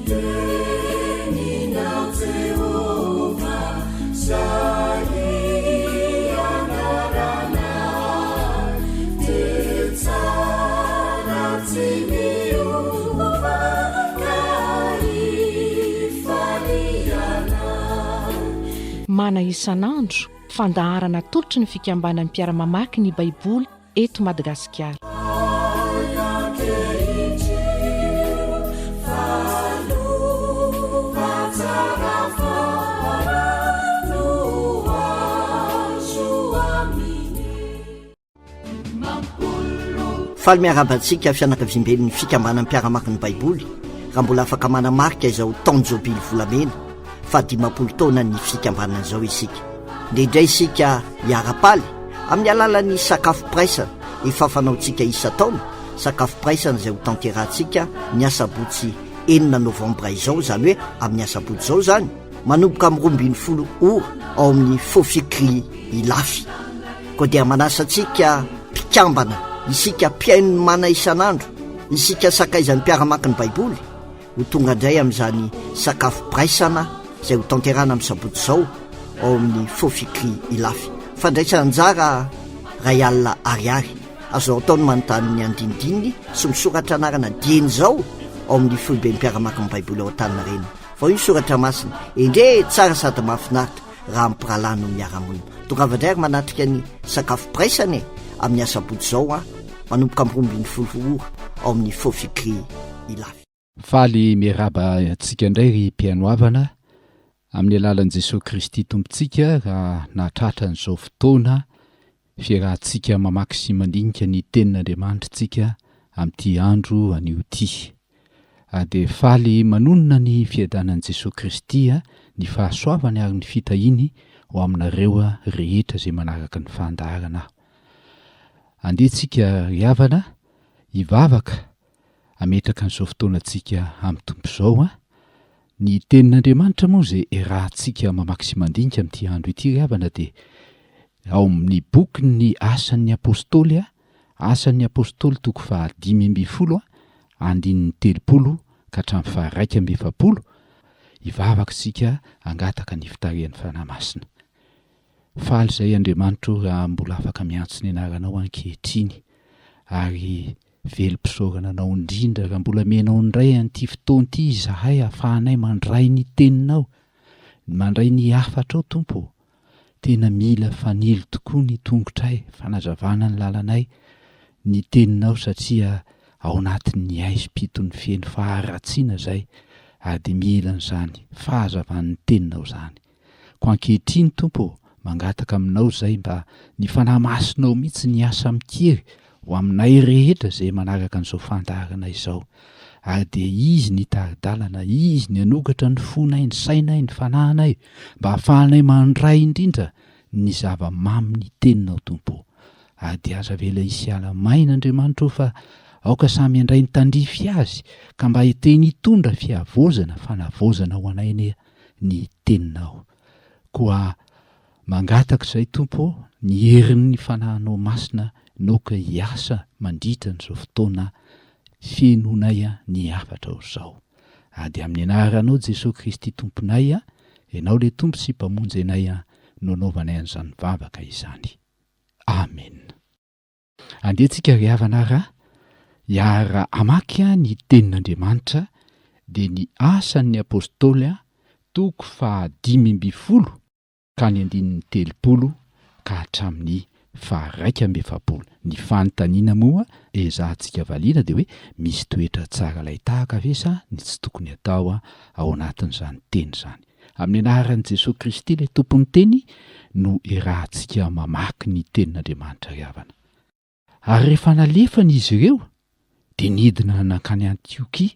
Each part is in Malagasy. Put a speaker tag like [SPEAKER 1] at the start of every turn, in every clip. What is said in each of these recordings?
[SPEAKER 1] teninao Jehovah, izay ianaranay, dia tsara tsy miova ka ifalianay.
[SPEAKER 2] Mana isan'andro, fandaharana atolotry ny fikambanan'ny mpiara-mamaky ny Baiboly eto Madagasikara.
[SPEAKER 3] Faly miarahaba antsika fianakaviamben'ny fikambanan'ny mpiara-mamaky ny Baiboly raha mbola afaka manamarika izao taon-jobily volamena faha-50 taonan'ny fikambanana izao isika. Ndeha indray isika hiara-paly Amin'ny alalan'ny sakafom-piraisana efa fanaontsika isan-taona, sakafom-piraisana izay hotanterahantsika ny asabotsy enina novambra izao, izany hoe amin'ny asabotsy izao izany, manomboka amin'ny 12 ora ao amin'ny Fofikri Ilafy. Koa dia manasa antsika mpikambana, isika mpihaino ny mana isan'andro, isika sakaizan'ny mpiara-mamaky ny Baiboly, Ho tonga indray amin'izany sakafom-piraisana izay ho tanterahana amin'ny sabotsy izao ao amin'ny Fofikri Ilafy. Fandraisana anjara iray alina ariary. Azonao atao ny manontany ny andinidininy sy misoratra anarana dieny izao ao amin'ny foiben'ny mpiara-mamaky ny Baiboly ao Antaninarenina. Vao io ny soratra masina. Endrey tsara sady mahafinaritra raha amin'ny mpirahalahy no miara-monina. Tongava indray ary manatrika ny sakafom-piraisana e! Amin'ny asabotsy izao an, manomboka amin'ny 12 ora ao amin'ny Fofikri Ilafy.
[SPEAKER 4] Faly miarahaba antsika indray ry mpihaino havana, amin'ny alalan'i Jesoa Kristy Tompontsika raha nahatratra an'izao fotoana fiarahantsika mamaky sy mandinika ny Tenin'Andriamanitra isika amin'ity andro anio ity. Ary dia faly manonona ny fiadanan'i Jesoa Kristy, ny fahasoavany ary ny fitahiany ho aminareo rehetra izay manaraka ny fandaharana aho. Andeha tsika ry havana hivavaka hametraka an'izao fotoanantsika amin'ny Tompo izao. Ny tenin'Andriamanitra moa izay iarahantsika mamaky sy mandinika amin'ity andro ity ry havana dia ao amin'ny bokin'ny Asan'ny Apostoly Asan'ny Apostoly toko faha 15 andininy 30 ka hatramin'ny faha-41, hivavaka isika hangataka ny fitarihan'ny Fanahy Masina. Faly izahay Andriamanitra o raha mbola afaka miantso ny anaranao ankehitriny ary velom-pisaorana anao indrindra raha mbola amenao indray an'ity fotoana ity izahay ahafahanay mandray ny teninao, mandray ny hafatrao Tompo o. Tena mila fanilo tokoa ny tongotray, fanazavana ny lalanay, ny teninao satria ao anatin'ny haizim-pitony feno faharatsiana izay ary dia mila an'izany fahazavan'ny teninao izany. Koa ankehitriny Tompo ô, mangataka aminao izay mba ny Fanahy Masinao mihitsy ny hiasa amin-kery ho aminay rehetra izay manaraka an'izao fandaharana izao. Ary dia Izy ny hitari-dalana, Izy ny hanokatra ny fonay, ny sainay, ny fanahinay, mba hahafahanay mandray indrindra ny zava-mamin'ny Teninao, Tompo ô. Ary dia aza avela hisy hiala maina, Andriamanitra ô, fa aoka samy handray ny tandrify azy, ka mba hiteny hitondra fihavaozana, fanavaozana ho anay anie ny Teninao. Koa Mangataka izay Tompo ô, ny herin'ny Fanahinao Masina noka hiasa mandritra an'izao fotoana fihenoanay ny hafatrao izao. Ary dia amin'ny anaranao Jesoa Kristy Tomponay, Ianao ilay Tompo sy Mpamonjy anay no anaovanay an'izany vavaka izany. Amena. Andeha tsika ry havana ra hiara hamaky ny tenin'Andriamanitra dia ny Asan'ny Apostoly toko faha 15 ka ny andininy 30 ka hatramin'ny faha 41. Ny fanontaniana moa ezahantsika valiana dia hoe misy toetra tsara alay tahaka ve sa ny tsy tokony atao ao anatin'izany teny izany. Amin'ny anaran'i Jesoa Kristy ilay Tompon'ny Teny no iarahantsika mamaky ny Tenin'Andriamanitra ry havana. Ary rehefa nalefany izy ireo, dia nidina nankany Antiokia,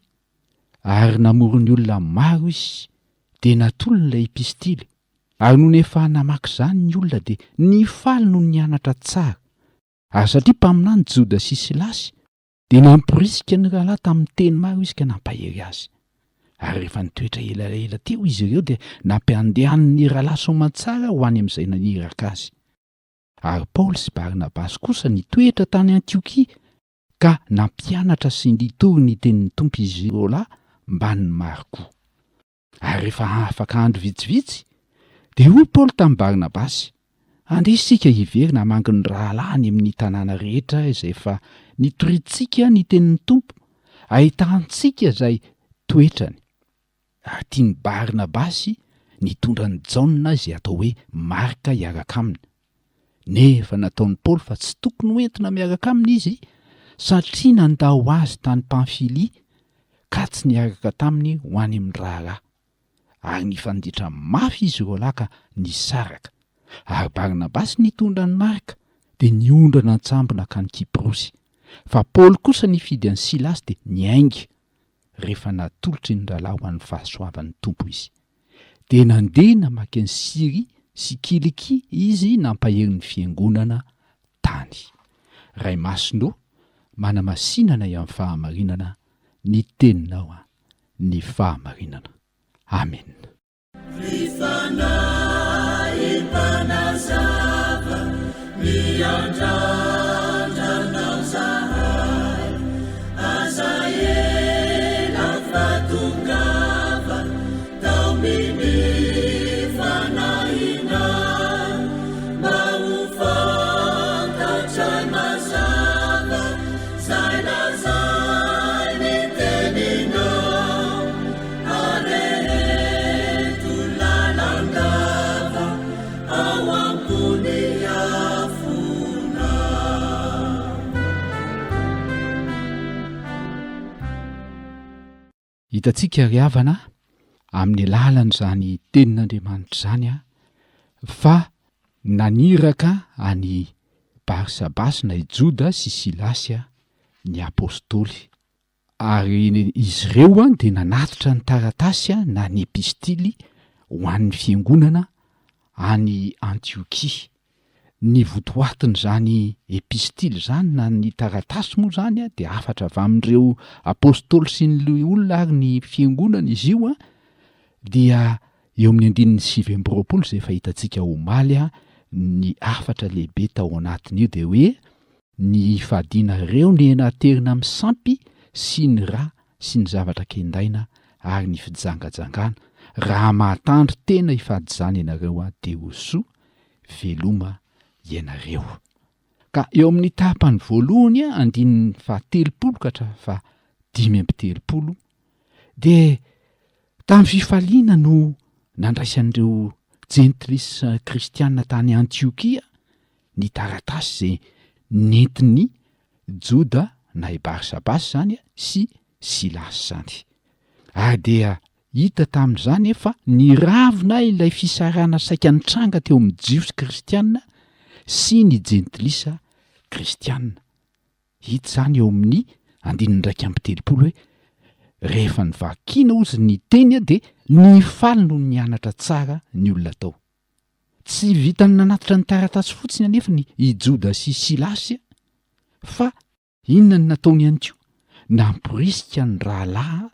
[SPEAKER 4] ary namory ny olona maro izy, dia natolony ilay epistily. Ary nony efa namaky izany ny olona dia nifaly nony nianatra tsara. Ary satria mpaminany Joda sy Silasy, Dia namporisika ny rahalahy tamin'ny teny maro izy ka nampahery azy. Ary rehefa nitoetra elaela teo izy ireo dia nampiandehaniny ny rahalahy soamantsara ho any amin'izay naniraka azy. Ary Paoly sy Barnabasy kosa nitoetra tany Antiokia ka nampianatra sy nitory ny tenin'ny Tompo izy roalahy mbanin'i Marko. Ary rehefa afaka andro vitsivitsy, dia hoy Paoly tamin'i Barnabasy, Andeha isika hiverina hamangy ny rahalahy any amin'ny tanàna rehetra izay efa nitoriantsika ny tenin'ny Tompo, ahitantsika izay toetrany. Ary tian'i Barnabasy nitondra an'i Jaona izay atao hoe Marka hiaraka aminy. Nefa nataon'i Paoly fa tsy tokony hoentina miaraka aminy izy, satria nandao azy tany Pamfylia ka tsy niaraka taminy ho any amin'ny raharaha. Ary nifanditra mafy izy roalahy ka nisaraka. Ary Barnabasy nitondra an'i Marka, dia niondrana an-tsambo nankany Kyprosy. Fa Paoly kosa nifidy an'i Silasy dia niainga rehefa natolotry ny rahalahy ho an'ny fahasoavan'ny Tompo izy. Dia nandeha namaky an'i Syria sy Kilikia izy nampahery ny fiangonana tany. Ray Masina ô, manamasina anay amin'ny fahamarinana, ny Teninao ny fahamarinana. Amena.
[SPEAKER 1] Ry Fanahy Mpanazava, miandrandra Anao zahay, aza ela fa tongava, taomin'ny Fanahinao, mba ho fantatray mazava zay lazain'ny Teninao. Areheto lalandava ao am-pon'ny afona.
[SPEAKER 4] Hitantsika ry havana amin'ny alalan'izany tenin'Andriamanitra izany fa naniraka an'i Barsabasy na i Joda sy Silasy ny apostoly. Ary izy ireo dia nanatitra ny taratasy na ny epistily ho an'ny fiangonana any Antiokia. Ny votoatin'izany epistily izany na ny taratasy moa izany dia hafatra avy amin'ireo apostoly sy ny loholona ary ny fiangonana izy io dia eo amin'ny andininy 29 izay efa hitantsika omaly ny hafatra lehibe tao anatin'io dia hoe Ny hifadianareo ny hena aterina amin'ny sampy sy ny ra sy ny zavatra kendaina ary ny fijangajangana, raha mahatandry tena hifady izany ianareo dia ho soa veloma ianareo. Ka eo amin'ny tapany voalohany andininy faha telopolo ka hatramin'ny faha 35 dia tamin'ny fifaliana no nandraisan'ireo jentilisa kristiana tany Antiokia ny taratasy izay nentin'i Joda na i Barsabasy izany sy Silasy izany. Ary dia hita tamin'izany fa niravona ilay fisarahana saika nitranga teo amin'ny Jiosy kristiana sy ny Jentilisa kristiana. Hita izany eo amin'ny andininy 31 hoe rehefa novakiana hozy ny teny dia nifaly noho ny nianatra tsara ny olona tao. Tsy vitan'ny nanatitra ny taratasy fotsiny anefa ny i Joda sy Silasy fa inona no nataony ihany koa? Namporisika ny rahalahy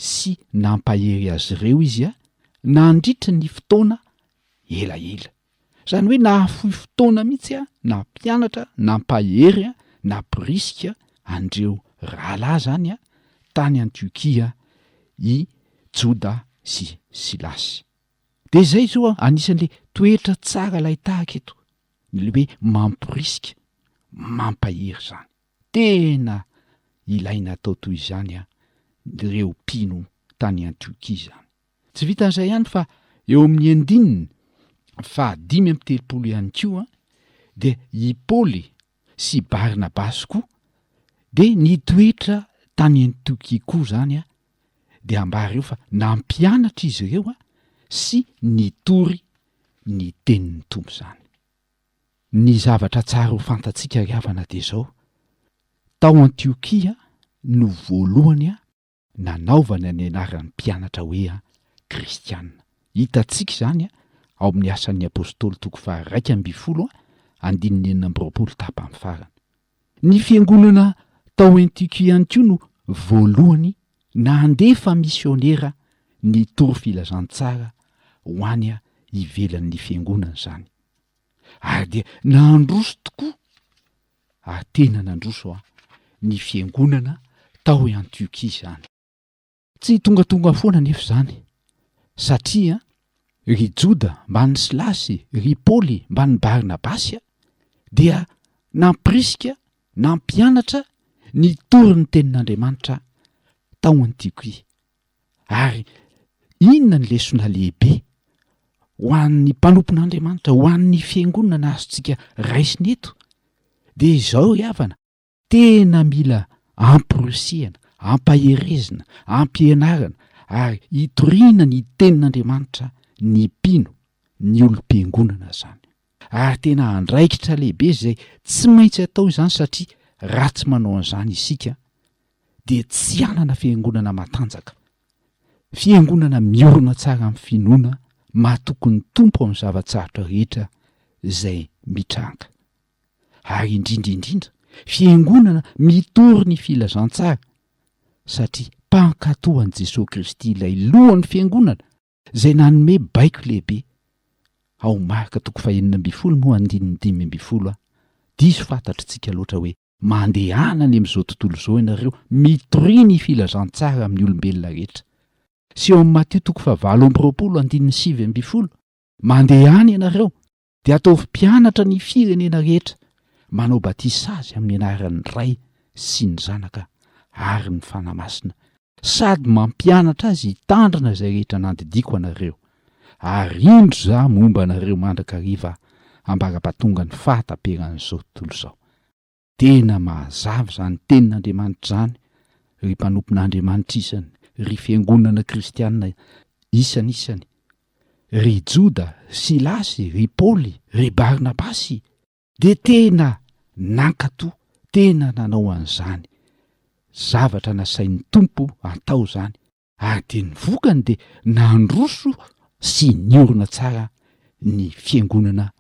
[SPEAKER 4] sy nampahery azy ireo izy nandritra ny fotoana elaela. Izany hoe nahafoy fotoana mihitsy nampianatra, nampahery, namporisika an'ireo rahalahy izany tany Antiokia i Joda sy Silasy. Dia izay izao an, anisan'ilay toetra tsara ilay tahaka eto, ny le hoe mamporisika, mampahery izany. Tena ilaina atao toy izany an, ireo mpino tany Antiokia izany. Tsy vitan'izay ihany fa eo amin'ny andininy faha 35 ihany koa dia i Paoly sy Barnabasy koa dia nitoetra tany Antiokia koa izany an, dia ambara eo fa nampianatra izy ireo sy nitory ny tenin'ny Tompo izany. Ny zavatra tsara ho fantatsika ry havana dia izao, tao Antiokia no voalohany nanaovana ny anaran'ny mpianatra hoe kristiana. Hitantsika izany ao amin'ny Asan'ny Apostoly toko faha-11 andininy 26 tapany farany. Ny fiangonana tao Antiokia ihany koa no voalohany nandefa misionera nitory filazantsara ho any ivelan'ny fiangonana izany. Ary dia nandroso tokoa, ary tena nandroso, ny fiangonana tao Antiokia izany. Tsy tongatonga foana anefa izany, satria ry Joda mbamin'ny Silasy, ry Paoly mbamin'ny Barnabasy dia nampirisika, nampianatra, nitory ny tenin'Andriamanitra tao Antiokia. Ary inona ny lesona lehibe ho an'ny mpanompon'Andriamanitra, ho an'ny fiangonana azontsika raisina eto? Dia izao ry havana, tena mila amporisihana, ampaherezina, ampianarana ary itoriana ny tenin'Andriamanitra ny mpino, ny olom-piangonana izany. Ary tena andraikitra lehibe izay tsy maintsy atao izany satria raha tsy manao an'izany isika dia tsy hanana fiangonana matanjaka, fiangonana miorina tsara amin'ny finoana, matoky ny Tompo amin'ny zava-tsarotra rehetra izay mitranga. Ary indrindra indrindra, fiangonana mitory ny filazantsara satria mpankatò an'i Jesoa Kristy ilay lohan'ny fiangonana izay nanome baiko lehibe ao Marka toko fahenina ambinifolo moa andininy 15 a, diso fantatritsika loatra hoe Mandehana any amin'izao tontolo izao ianareo, mitoria ny filazantsara amin'ny olombelona rehetra. Sy ao amin'ny Matio toko fahavalo amby roapolo andininy 19, Mandehana ianareo, dia ataovy mpianatra ny firenena rehetra, manao batisa azy amin'ny anaran'ny Ray sy ny Zanaka ary ny Fanahy Masina, sady mampianatra azy hitandrina izay rehetra nandidiako anareo. Ary indro Izaho momba anareo mandrakariva ambara-pahatonga ny fahataperan'izao tontolo izao. Tena mahazava izany tenin'Andriamanitra izany, ry mpanompon'Andriamanitra isany, ry fiangonana kristiana isanisany, ry Joda, Silasy, ry Paoly, ry Barnabasy, dia tena nankatò, tena nanao an'izany zavatra nasain'ny Tompo atao izany, ary dia ny vokany dia nandroso sy niorina tsara ny fiangonana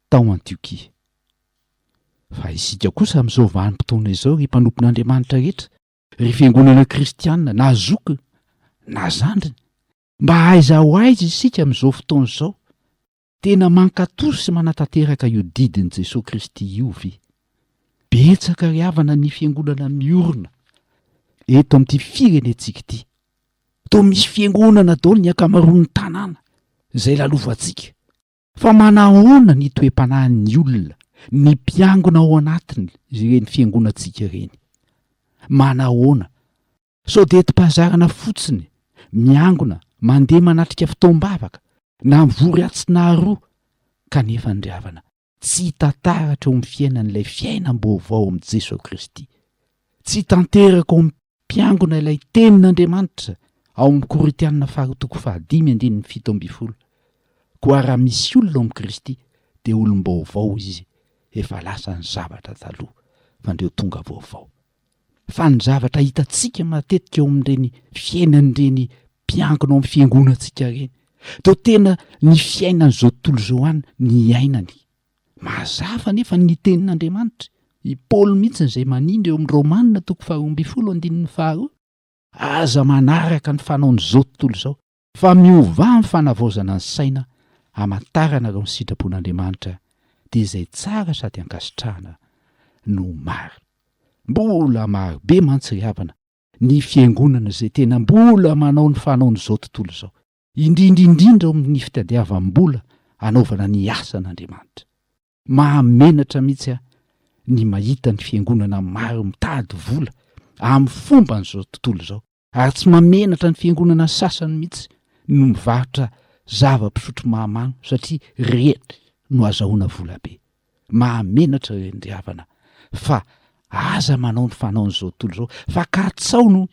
[SPEAKER 4] tao Antiokia. Fa isika kosa amin'izao vanim-potoana izao ry mpanompon'Andriamanitra rehetra, ry fiangonana kristiana na zokiny na zandriny, mba aiza ho aiza isika amin'izao fotoana izao? Tena mankatò sy manatanteraka io didin'i Jesoa Kristy io ve? Betsaka ry havana ny fiangonana miorina eto amin'ity firenentsika ity. Toa misy fiangonana daholo ny ankamaroan'ny tanàna izay lalovantsika. Fa manahoana ny toe-panahin'ny olona, ny mpiangona ao anatiny ireny fiangonantsika ireny? Manahoana? Sao dia entim-pahazarana fotsiny, miangona, mandeha manatrika fotoam-bavaka, na mivory atsy na aroa, kanefa ny ry havana, tsy hita taratra eo amin'ny fiainany ilay fiainam-baovao amin'i Jesoa Kristy. Tsy tanteraka ao amin'ny mpiangona ilay Tenin'Andriamanitra ao amin'ny Korintiana faharoa toko fahadimy andininy 17. Koa raha misy olona ao amin'i Kristy, dia olom-baovao izy, efa lasa ny zavatra taloha, fa ndreo tonga vaovao. Fa ny zavatra hitantsika matetika eo amin'ireny fiainan'ireny mpiangona ao amin'ny fiangonantsika ireny, dia tena ny fiainan'izao tontolo izao any ny iainany. Mazava anefa ny tenin'Andriamanitra. I Paoly mihitsy izay manindry eo amin'ny Romana toko faharoa ambinifolo andininy faharoa, aza manaraka ny fanaon'izao tontolo izao, fa miovà amin'ny fanavaozana ny saina hamantaranareo ny sitrapon'Andriamanitra, dia izay tsara sady ankasitrahana no marina. Mbola maro be mantsy ry havana ny fiangonana izay tena mbola manao ny fanaon'izao tontolo izao, indrindra indrindra ao amin'ny fitadiavam-bola hanaovana ny asan'Andriamanitra. Mahamenatra mihitsy aho ny mahita ny fiangonana maro mitady vola amin'ny fomban'izao tontolo izao, ary tsy mahamenatra ny fiangonana sasany mihitsy no mivarotra zava-pisotro mahamamo satria ireny no azahoana vola be. Mahamenatra ireny ry havana fa aza manao ny fanaon'izao tontolo izao fa katsao no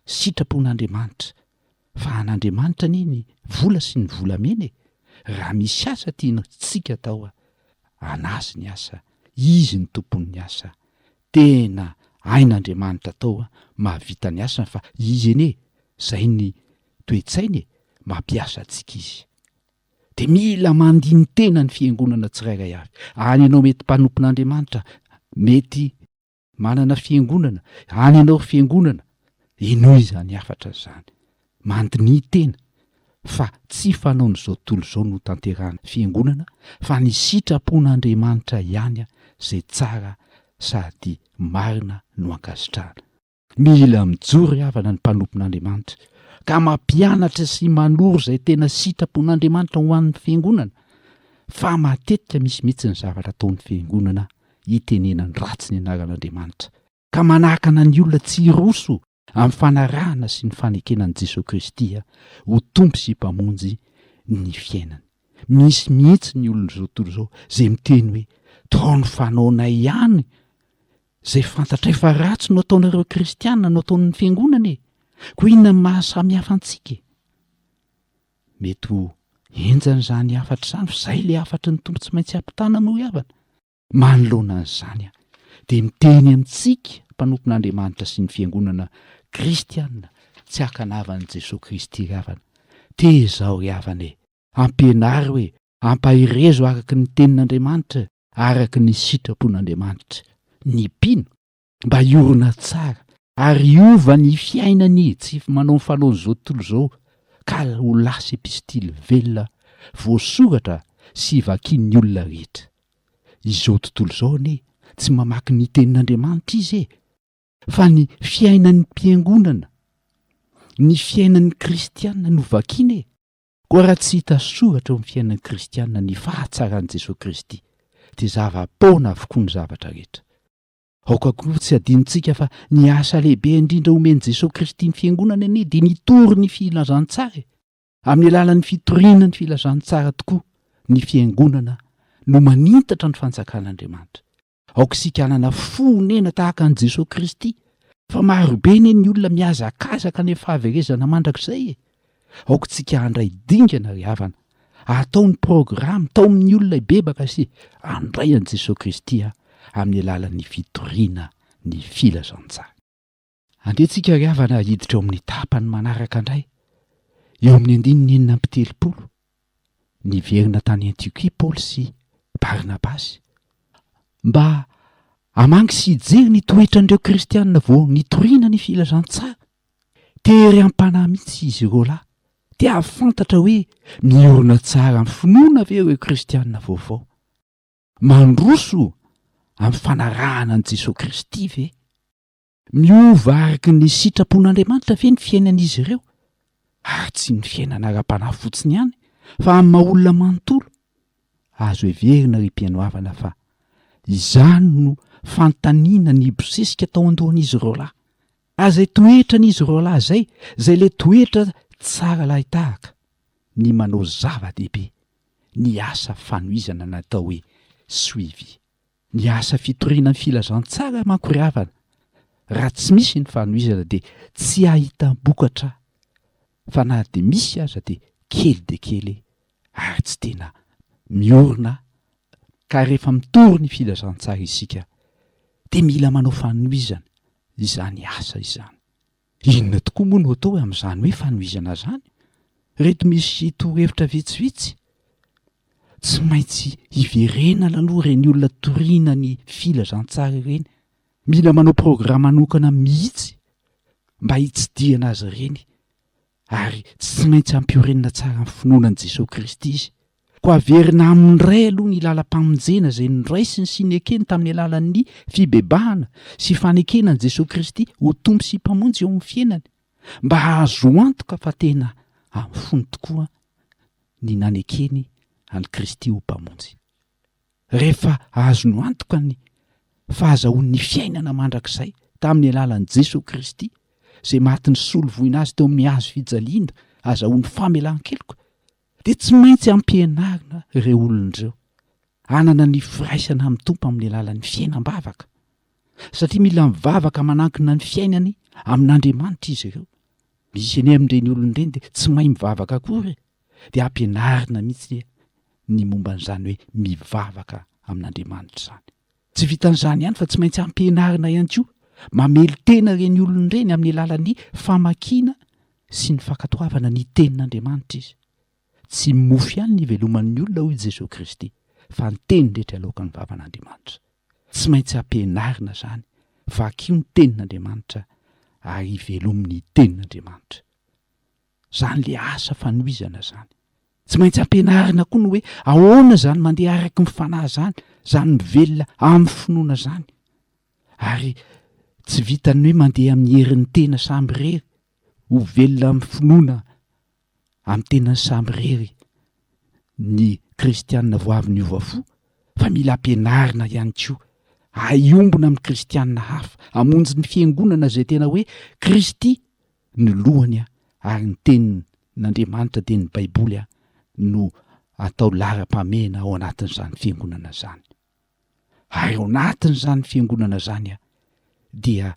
[SPEAKER 4] sitrapon'Andriamanitra fa an'Andriamanitra anie ny vola sy ny volamena e! Raha misy asa tiantsika atao an'azy ny asa, izy no tompon'ny asa, Tena hain'Andriamanitra atao mahavita ny asany fa izy anie zay ny toe-tsainy e, mampiasa antsika izy. De mila mandini-tena ny fiangonana tsirairay avy. Any ianao mety mpanompon'Andriamanitra, mety manana fiangonana, any ianao ry fiangonana, henoy izany hafatra izany. Mandiniha tena fa tsy fanaon'izao tontolo izao no tanterahana fiangonana fa ny sitrapon'Andriamanitra ihany izay tsara sady marina no ankasitrahana. Mila mijoro ry havana ny mpanompon'Andriamanitra. ka mampianatra sy manoro izay tena sitrapon'Andriamanitra ho an'ny fiangonana, fa matetika misy mihitsy ny zavatra ataon'ny fiangonana itenenany ratsy ny anaran'Andriamanitra, ka manakana ny olona tsy hiroso amin'ny fanarahana sy ny fanekena an'i Jesoa Kristy ho Tompo sy Mpamonjy ny fiainany. Misy mihitsy ny olon'izao tontolo izao izay miteny hoe, Toa ny fanaonay ihany izay fantatray fa ratsy no ataonareo kristiana no ataon'ny fiangonana e! Koa inona no maha samy hafa antsika e? Mety ho henjana izany hafatra izany fa izay ilay hafatry ny Tompo tsy maintsy ampitana moa ry havana. Manoloana an'izany aho dia miteny amintsika mpanompon'Andriamanitra sy ny fiangonana kristiana tsy ankanavan'i Jesoa Kristy ry havana, tezao ry havana e, ampianaro e, ampaherezo araka ny tenin'Andriamanitra, araka ny sitrapon'Andriamanitra ny mpino mba hiorina tsara ary hiova ny fiainany tsy manao ny fanaon'izao tontolo izao ka ho lasa epistily velona voasoratra sy vakian'ny olona rehetra. Izao tontolo izao anie tsy mamaky ny tenin'Andriamanitra izy e! Fa ny fiainan'ny mpiangonana, ny fiainan'ny kristiana no vakiana e! Koa raha tsy hita soratra eo amin'ny fiainan'ny kristiana ny fahatsaran'i Jesoa Kristy dia zava-poana avokoa ny zavatra rehetra. Aoka koa tsy hadinontsika fa ny asa lehibe indrindra omen'i Jesoa Kristy ny Fiangonany anie dia nitory ny filazantsara e! Amin'ny alalan'ny fitoriana ny filazantsara tokoa ny Fiangonana no manintatra ny fanjakan'Andriamanitra. Aoka isika hanana fo honena tahaka an'i Jesoa Kristy fa marobe anie ny olona mihazakazaka any amin'ny fahaverezana mandrakizay e! Aoka tsika handray dingana ry havana, atao ny programme, taomin'ny olona hibebaka sy handray an'i Jesoa Kristy amin'ny alalan'ny fitoriana ny filazantsara. Andeha tsika ry havana hiditra eo amin'ny tapany manaraka indray, eo amin'ny andininy 36. Niverina tany Antiokia Paoly sy Barnabasy mba hamangy sy hijery ny toetran'ireo kristianina vao nitoriana ny filazantsara. Tery am-panahy mihitsy izy ireo lahy, te hahafantatra hoe miorina tsara amin'ny finoana ve ireo Kristianina vaovao? Mandroso amin'ny fanarahana an'i Jesoa Kristy ve? Miova araka ny sitrapon'Andriamanitra ve ny fiainan'izy ireo? Ary tsy ny fiainana ara-panahy fotsiny ihany, fa amin'ny maha olona manontolo. Azo heverina ry mpihaino havana fa izany no fanontaniana nibosesika tao an-dohan'izy ireo lahy. Ary izay toetran'izy roalahy izay, izay ilay toetra tsara lahy tahaka, ny manao zava-dehibe ny asa fanohizana natao hoe suivi. Ny asa fitoriana ny filazantsara manko ry havana, raha tsy misy ny fanohizana dia tsy ahitam-bokatra fa na dia misy aza dia kely dia kely ary tsy tena miorina ka rehefa mitory ny filazantsara isika dia mila manao fanohizana izany asa izany. Inona tokoa moa no atao amin'izany hoe fanohizana izany? Ireto misy torohevitra vitsivitsy. Tsy maintsy hiverenana aloha ireny olona toriana ny filazantsara ireny. Mila manao programa manokana mihitsy mba hitsidihana azy ireny ary tsy maintsy ampiorenina tsara amin'ny finoana an'i Jesoa Kristy izy. Koa averina aminy indray aloha ny lalam-pamonjena izay noraisiny sy nekeny tamin'ny alalan'ny fibebahana sy fanekena an'i Jesoa Kristy ho Tompo sy Mpamonjy eo amin'ny fiainany, mba hahazo antoka fa tena amin'ny fony tokoa ny nanekeny an'i Kristy ho Mpamonjy. Rehefa azony antoka ny fahazahoany ny fiainana mandrakizay tamin'ny alalan'i Jesoa Kristy, izay maty nisolo voina azy teo amin'ny hazo fijaliana azahoany famelan-keloka, dia tsy maintsy ampianarina ireo olona ireo hanana ny firaisana amin'ny Tompo amin'ny alalan'ny fiainam-bavaka, satria mila mivavaka manankina ny fiainany amin'Andriamanitra izy ireo. Misy anie amin'ireny olona ireny dia tsy mahay mivavaka akory e! dia ampianarina mihitsy ny momba an'izany hoe mivavaka amin'Andriamanitra izany. Tsy vitan'izany ihany fa tsy maintsy ampianarina ihany koa mamely tena ireny olona ireny amin'ny alalan'ny famakiana sy ny fankatoavana ny tenin'Andriamanitra izy. Tsy mofo ihany ny iveloman'ny olona hoy Jesoa Kristy fa ny teny rehetra aloakan'ny vavan'Andriamanitra. Tsy maintsy ampianarina izany, vakio ny tenin'Andriamanitra ary ivelomy ny tenin'Andriamanitra. Zany le asa fanohizana zany. Tsy maintsy ampianarina koa ny hoe ahoana zany mandeha araky ny fanahy zany, zany mivelona amin'ny finoana zany. Ary tsy vitan'ny hoe mandeha amin'ny herin'ny tena samy irery. ho velona amin'ny finoana amin'ny tenany samirery ny kristianina vao avy niova fo fa mila ampianarina ihany koa hiombona amin'ny kristianina hafa, hamonjy ny fiangonana izay tena hoe Kristy no lohany ary ny tenin'Andriamanitra dia ny Baiboly no atao laharam-pahamehana ao anatin'izany fiangonana izany. Ary ao anatin'izany fiangonana izany dia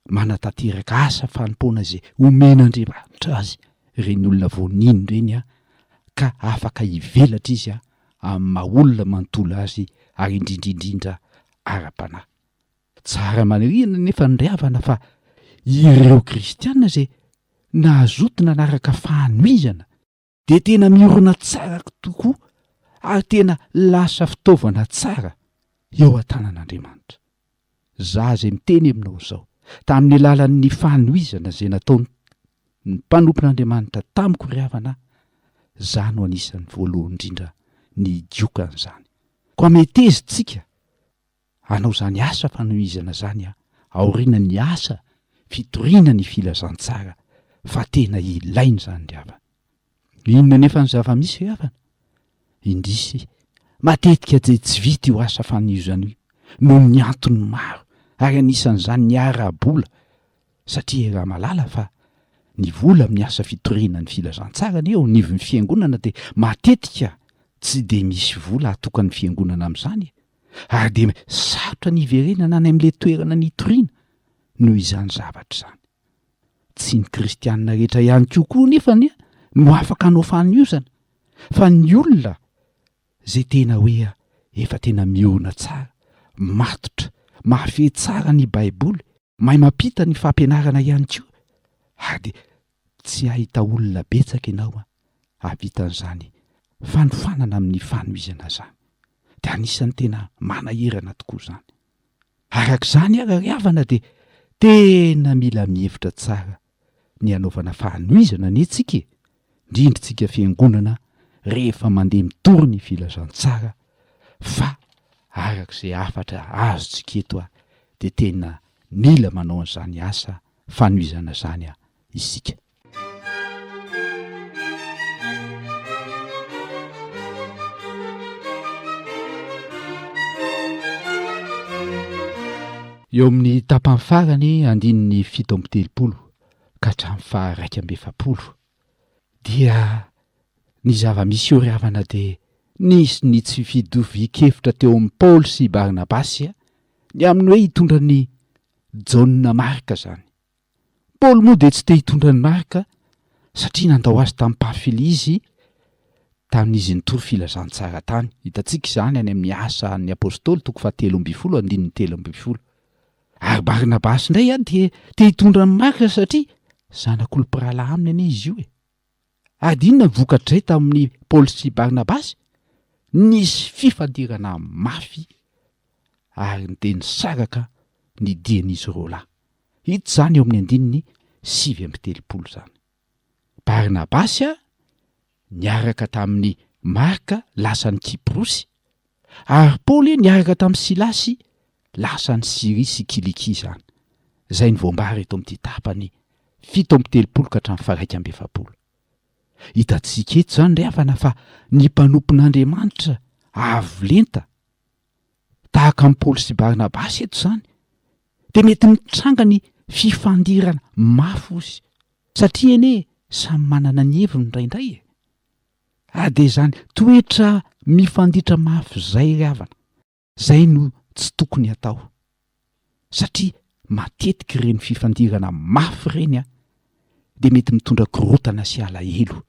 [SPEAKER 4] manatanteraka asa fanompoana izay omen'Andriamanitra azy ireny olona vao nino ireny ka afaka hivelatra izy amin'ny maha olona manontolo azy ary indrindra indrindra ara-panahy. Tsara marihina nefa ny ry havana fa ireo kristiana izay nahazoto nanaraka fanohizana dia tena miorina tsara tokoa ary tena lasa fitaovana tsara eo an-tanan'Andriamanitra. Za izay miteny aminao izao, tamin'ny alalan'ny fanohizana izay nataon'ny mpanompon'Andriamanitra tamiko ry havana, za no anisan'ny voalohany indrindra nidioka an'izany. Koa meteza-tsika hanao izany asa fanohizana izany aoriana ny asa fitoriana ny filazantsara fa tena ilaina izany ry havana. Inona anefa ny zava-misy ry havana? Indrisy, matetika dia tsy vita io asa fanohizana io noho ny antony maro ary anisan'izany ny ara-bola Satria raha mahalala fa ny vola amin'ny asa fitoriana ny filazantsara anie eo anivon'ny fiangonana dia matetika tsy dia misy vola atokan'ny fiangonana amin'izany e! Ary dia sarotra ny hiverenana any amin'ilay toerana nitoriana noho izany zavatra izany. Tsy ny kristianina rehetra ihany koa koa anefa anie no afaka hanao faniozana fa ny olona izay tena hoe efa tena miorina tsara, matotra, mahafehy tsara ny baiboly Mahay mampita ny fampianarana ihany koa ary dia tsy hahita olona betsaka ianao hahavita an'izany fanofanana amin'ny fanohizana izany. Dia anisan'ny tena manahirana tokoa izany. Araka izany ary ry havana dia tena mila mihevitra tsara ny hanaovana fanohizana anie tsika e! indrindra tsika fiangonana rehefa mandeha mitory ny filazantsara fa araka izay hafatra azontsika eto dia tena mila manao an'izany asa fanohizana izany isika. Eo amin'ny tapany farany andininy 37 ka hatramin'ny faha-41 dia ny zava-misy eo ry havana dia nisy ny tsy fitovian-kevitra teo amin'i Paoly sy i Barnabasy ny amin'ny hoe hitondra an'i Jaona Marka izany. Paoly moa dia tsy te hitondra an'i Marka satria nandao azy tamim-pahafilia izy tamin'izy nitory filazantsara tany. Hitantsika izany any amin'ny Asan'ny Apostoly toko fahatelo ambinifolo andininy 13. Ary Barnabasy indray an dia te hitondra an'i Marka satria zanak'olom-pirahalahy aminy anie izy io e. Ary inona ny vokatr'izay tamin'i Paoly sy Barnabasy? Nisy fifandirana mafy ary dia nisaraka ny dian'izy roa lahy. Hita izany eo amin'ny andininy 39 izany. Barnabasy niaraka tamin'i Marka lasa any Kyprosy, ary Paoly niaraka tamin'i Silasy lasa any Syria sy Kilikia izany. Izay no voambara eto amin'ity tapany 37 ka hatramin'ny faha-41. Hitantsika eto izany ry havana fa ny mpanompon'Andriamanitra avo lenta Tahaka an'i Paoly sy Barnabasy eto izany, dia mety mitranga ny fifandirana mafy ozy, satria anie samy manana ny heviny indraindray e! Ary dia izany toetra mifanditra mafy izay ry havana, izay no tsy tokony hatao, satria matetika ireny fifandirana mafy ireny dia mety mitondra korontana sy alahelo.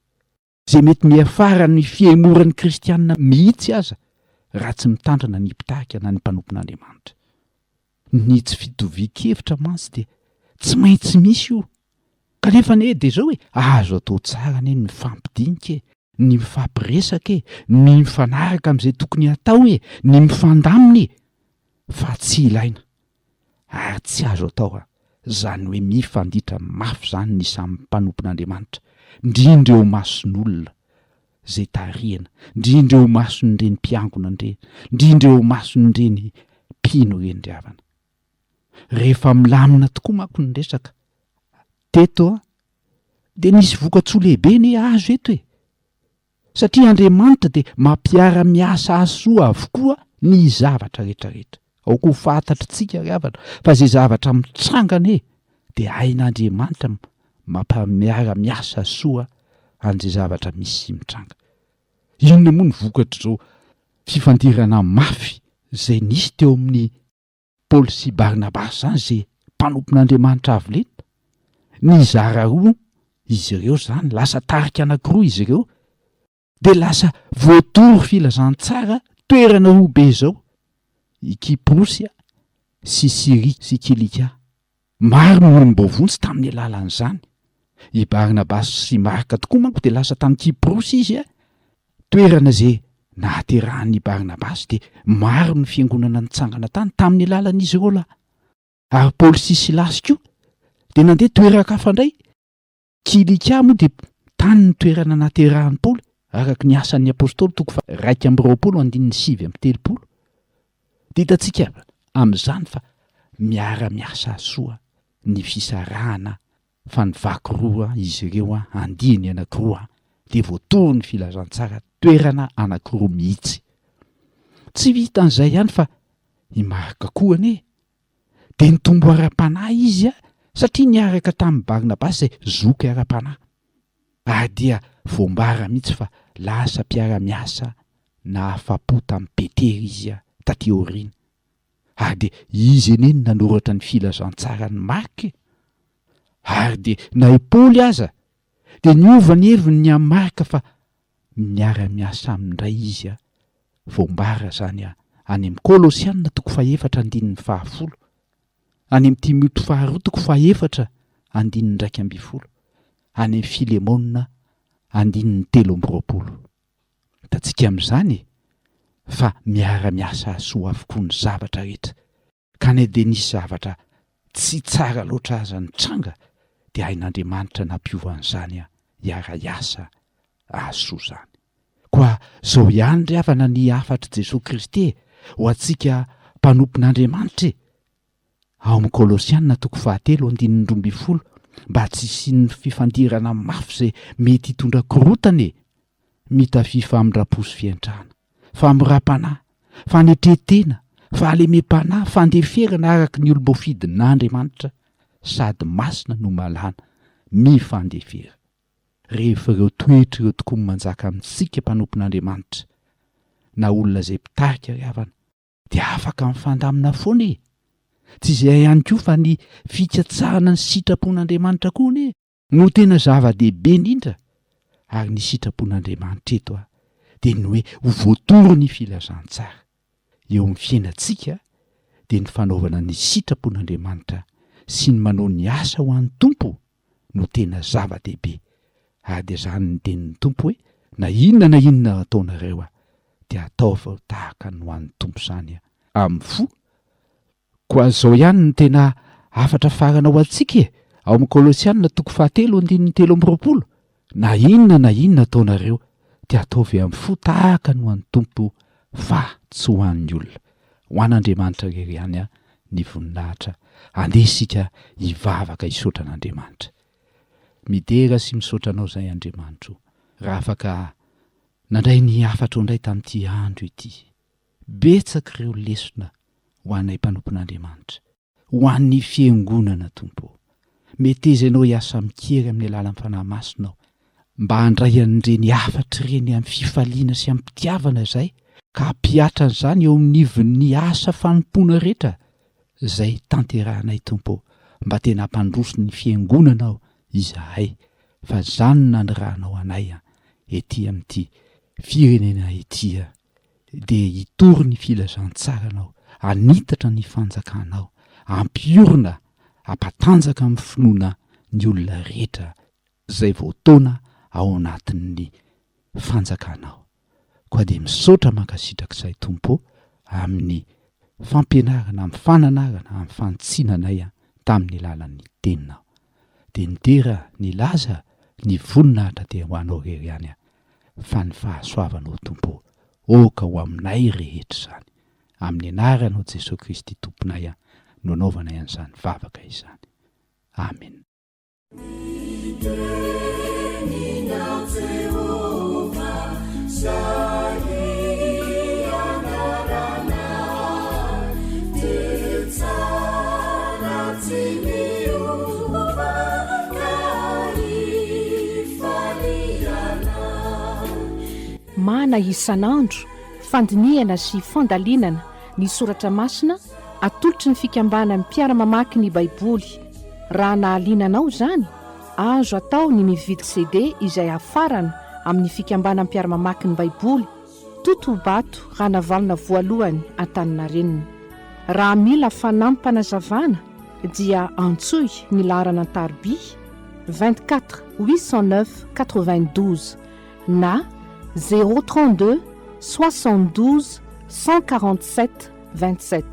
[SPEAKER 4] Izay mety miafara ny fihemoran'ny kristiana mihitsy aza raha tsy mitandrina ny mpitarika na ny mpanompon'Andriamanitra. Ny tsy fitovian-kevitra mantsy dia tsy maintsy misy io. Kanefa anie dia izao e, azo atao tsara anie ny mifampidinika e, ny mifampiresaka e, ny mifanaraka amin'izay tokony hatao e, ny mifandamina e, fa tsy ilaina Ary tsy azo atao a! Zany hoe mifanditra mafy zany ny samy mpanompon'Andriamanitra, ndrindra eo imason'olona zay tarihana, ndrindra eo imason'ireny mpiangona ndreny, ndrindra eo imason'ireny mpino ireny ry havana. Rehefa milamina tokoa manko ny resaka teto a! Dia nisy vokatsoa lehibe anie azo eto e! Satria Andriamanitra dia mampiara-miasa hahasoa avokoa ny zavatra rehetrarehetra. Aoka ho fantatritsika ry havana fa izay zavatra mitranga anie dia hain'Andriamanitra mampamiara-miasa soa an'izay zavatra misy mitranga. Inona moa ny vokatr'izao fifandirana mafy izay nisy teo amin'ny Paoly sy Barnabasy izany izay mpanompon'Andriamanitra avo lenta? Nizara roa izy ireo izany, lasa tarika anankiroa izy ireo, dia lasa voatory filazantsara toerana roa be izao, i Kyprosy sy Syria sy Kilikia. Maro ny olom-boavonjy tamin'ny alalan'izany. I Barnabasy sy Marka tokoa manko dia lasa tany Kyprosy izy, toerana izay nahaterahan'i Barnabasy, dia maro ny fiangonana nitsangana tany tamin'ny alalan'izy ireo lahy. Ary Paoly sy Silasy koa dia nandeha toeran-kafa indray. Kilikia moa dia tany ny toerana nahaterahan'i Paoly, araka ny Asan'ny Apostoly toko faha-21 andininy 39. Dia hitantsika amin'izany fa miara-miasa soa ny fisarahana fa ny vaky roa izy ireo andiany anankiroa dia voatory ny filazantsara toerana anankiroa mihitsy. Tsy vitan'izay ihany fa i Marka koa anie dia nitombo ara-panahy izy satria niaraka tamin'i Barnabasy izay zoky ara-panahy. Ary dia voambara mihitsy fa lasa mpiara-miasa nahafa-po tamin'i Petera izy taty aoriana. Ary dia izy anie no nanoratra ny filazantsaran'i Marka e! Ary dia na i Paoly aza dia niova ny heviny ny amin'i Marka fa miara-miasa aminy indray izy voambara izany any amin'ny Kolosiana toko fahefatra andininy fahafolo, any amin'ny Timoty faharoa toko fahefatra andininy 11, any amin'ny Filemona andininy 23. Hitantsika amin'izany fa miara-miasa hahasoa avokoa ny zavatra rehetra, ka na dia nisy zavatra tsy tsara loatra aza nitranga dia hain'Andriamanitra nampiova an'izany hiara-hiasa hahasoa izany. Koa izao ihany ry havana ny hafatr'i Jesoa Kristy e, ho antsika mpanompon'Andriamanitra e! Ao amin'ny Kolosiana toko fahatelo andininy 12, mba tsy hisian'ny fifandirana mafy izay mety hitondra korontana e! Mitafia famindram-po sy fiantrana, famoram-panahy, fanetren-tena, fahalemem-panahy, fandeferana araka ny olom-boafidin'Andriamanitra sady masina no malana, mifandefera. Rehefa ireo toetra ireo tokoa no manjaka amintsika mpanompon'Andriamanitra, na olona izay mpitarika ry havana, dia afaka mifandamina foana e! Tsy izay ihany koa fa ny fikatsahana ny sitrapon'Andriamanitra koa anie no tena zava-dehibe indrindra, ary ny sitrapon'Andriamanitra eto dia ny hoe ho voatory ny filazantsara eo amin'ny fiainantsika dia ny fanaovana ny sitrapon'Andriamanitra sy ny manao ny asa ho an'ny Tompo no tena zava-dehibe ary dia izany ny tenin'ny Tompo hoe na inona na inona ataonareo dia ataovy tahaka ny ho an'ny Tompo izany amin'ny fo Koa izao ihany no tena hafatra farana ho antsika e, ao amin'ny Kolosiana toko fahatelo andininy 23, Na inona na inona ataonareo dia ataovy amin'ny fo tahaka ny ho an'ny Tompo fa tsy ho an'ny olona. Ho an'Andriamanitra irery ihany ny voninahitra. Andeha isika hivavaka hisaotra an'Andriamanitra. Midera sy misaotra Anao izahay Andriamanitro raha afaka nandray ny hafatrao indray tamin'ity andro ity. Betsaka ireo lesona ho anay mpanompon'Andriamanitra, ho an'ny Fiangonana, Tompo ô. Meteza Ianao hiasa amin-kery amin'ny alalan'ny Fanahy Masinao, mba handray an'ireny hafatra ireny amin'ny fifaliana sy amim-pitiavana izahay, ka hampihatra an'izany eo anivon'ny asa fanompoana rehetra izay tanterahanay, Tompo ô, mba tena hampandroso ny Fiangonanao izahay, fa izany no nanirahanao anay ety amin'ity firenena ity. dia hitory ny filazantsaranao, hanitatra ny fanjakanao, hampiorina, hampatanjaka amin'ny finoana ny olona rehetra izay voataona ao anatin'ny fanjakanao. Koa dia misaotra mankasitraka izay Tompo ô amin'ny fampianarana, amin'ny fananarana, amin'ny fanitsiana anay tamin'ny alalan'ny teninao. Dia nidera, nilaza ny voninahitra dia ho anao irery ihany fa ny fahasoavanao Tompo ô ka ho aminay rehetra izany. Amin'ny anaranao Jesoa Kristy Tomponay no anaovanay an'izany vavaka izany. Amen.
[SPEAKER 2] Fandaharana isan'andro, fandinihana sy fandalinana ny soratra masina atolotry ny fikambanan'ny mpiara-mamaky ny Baiboly. Raha nahaliana anao izany, azo atao ny mividy CD izay hafarana amin'ny fikambanan'ny mpiara-mamaky ny Baiboly, Totobato Ranavalona voalohany Antaninarenina. Raha mila fanampim-panazavana dia antsoy ny laharana an-tariby 24 809 92 na 032 72 147 27.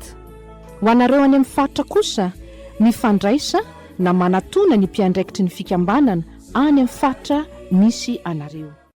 [SPEAKER 2] Ho anareo any amin'ny faritra kosa, mifandraisa na manatona ny mpiandraikitry ny fikambanana any amin'ny faritra misy anareo.